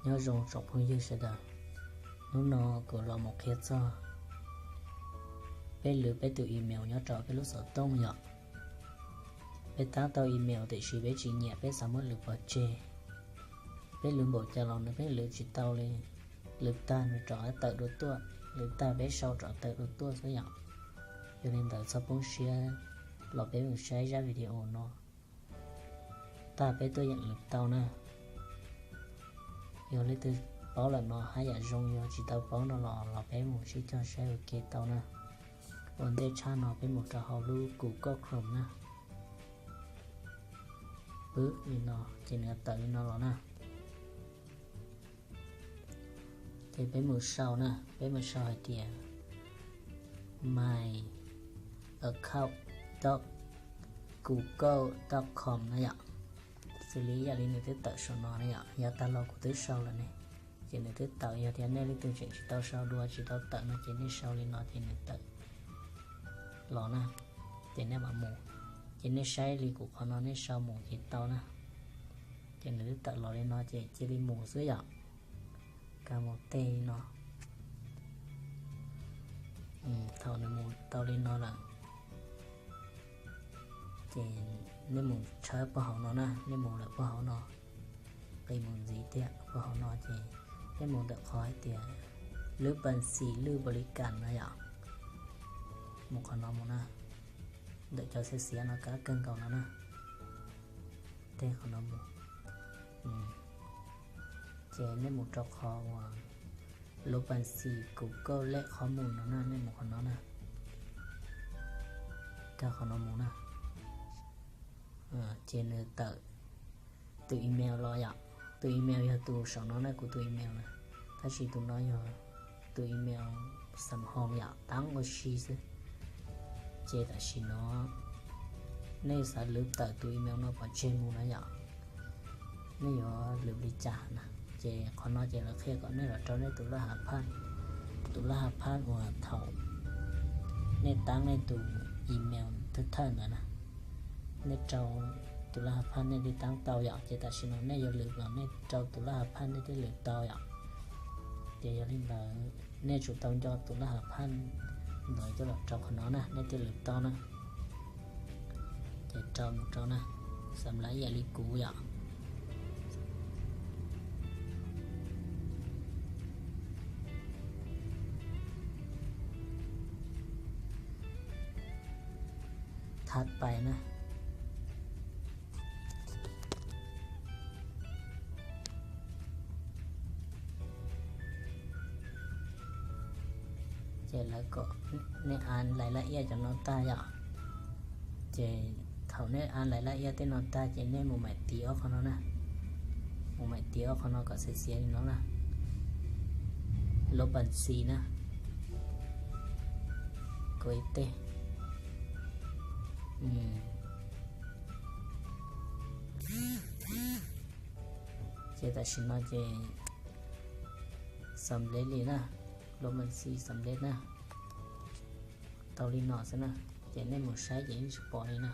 Nyob zoo tsoom phooj ywg sawv daws, hnub no kuv los mus qhia txog peb lwv peb tus email nyob rau peb lub xov tooj yom. Peb tab tau email tiam sis peb tsis nyiam, peb xav muab lwv pov tseg. Peb lwv npaum cas los nws pheej lwv tsis tau li, lwv tag nws rov qab tawm dua tuaj, lwv tag peb sau rov tawm dua tuaj xwb yom. Yog li ntawd txhob poob siab, los peb mus saib zaj video no tag peb tuaj yeem lwv tau na. Yog leej twg paub lawm no haj yam zoo, yog tsis tau paub no los los peb mus sib cog saib ua ke tau na. Ua ntej tshaj no peb mus rau hauv lub Google Chrome na. Pwb li no ces nws tawm li no los na. Ces peb mus sau na, peb mus sau hais tias my account dot google dot com na yom. Xws li ib yam li nws twb tawm saum no na yom, yav tag los kuv twb sau lawm ne, ces nws twb tawm. Yog tias nej leej twg tseem tsis tau sau dua, tsis tau tawm no ces nej sau li no ces nws tawm los na, ces nej mam mus. Ces nej saib li kuv qhov no nej sau mus ces tau na. Ces nws twb tawm los li no ces cia li mus xwb yom. Kag mus tej li no. Thaum nws mus tau li no lawm ces nej mus tshawb puag hauv no na, nej mus lawm puag hauv no, qis mus ntxiv tiag puag hauv no ces nej mus ntawm qhov hais tias lub pes xis lwj npaum li kas no yom. Mus qhov no mus na, ntawm cov xiav xiav no kab kawg nkaus no na. Tej qhov no mus, ces nej mus rau qhov uas lub pes xis Google lej qhov mus no na, nej mus qhov no na. Kag qhov no mus na. Ces nws tawm tus email los yom. Tus email yog tus saum no na, kuv tus email na, tab sis tus no yog tus email xam hoo yom, tab ua si xwb. Ces tam sim no nej xav lwv tawm tus email no pov tseg mus na yom, nej yuav lwv li cas na? Ces qhov no ces lawv qhia kom nej los rau nej tus laj hav phaj, tus laj hav phaj uas thaum nej tab nej tus email thawj thawj ntawd na, nej rau tus laj hav phaj nej thiaj tab tau yom. Ces tam sim no nej yuav lwv los nej rau tus laj hav phaj nej thiaj lwv tau yom. Ces yog li ntawd nej tsum tau nco tus laj hav phaj ntawd coj los rau qhov no na, nej thiaj lwv tau na. Ces rau mus rau na, xam lav ib yam li kuv yom. Thab pais na. Ces lawv kom nej add lais laj iab cov no tag yom. Ces thaum nej add lais laj iab tej no tag ces nej mus mam tiv ob qho no na. Mus mam tiv ob qho no kom xiav xiav li no na. Lub pes xis na. Kuv ib teg. Ces tam sim no ces xam lej li na, lub pes xis xam lej na. Tau li no xwb na, ces nej mus saib ces yeej tsis pom li na.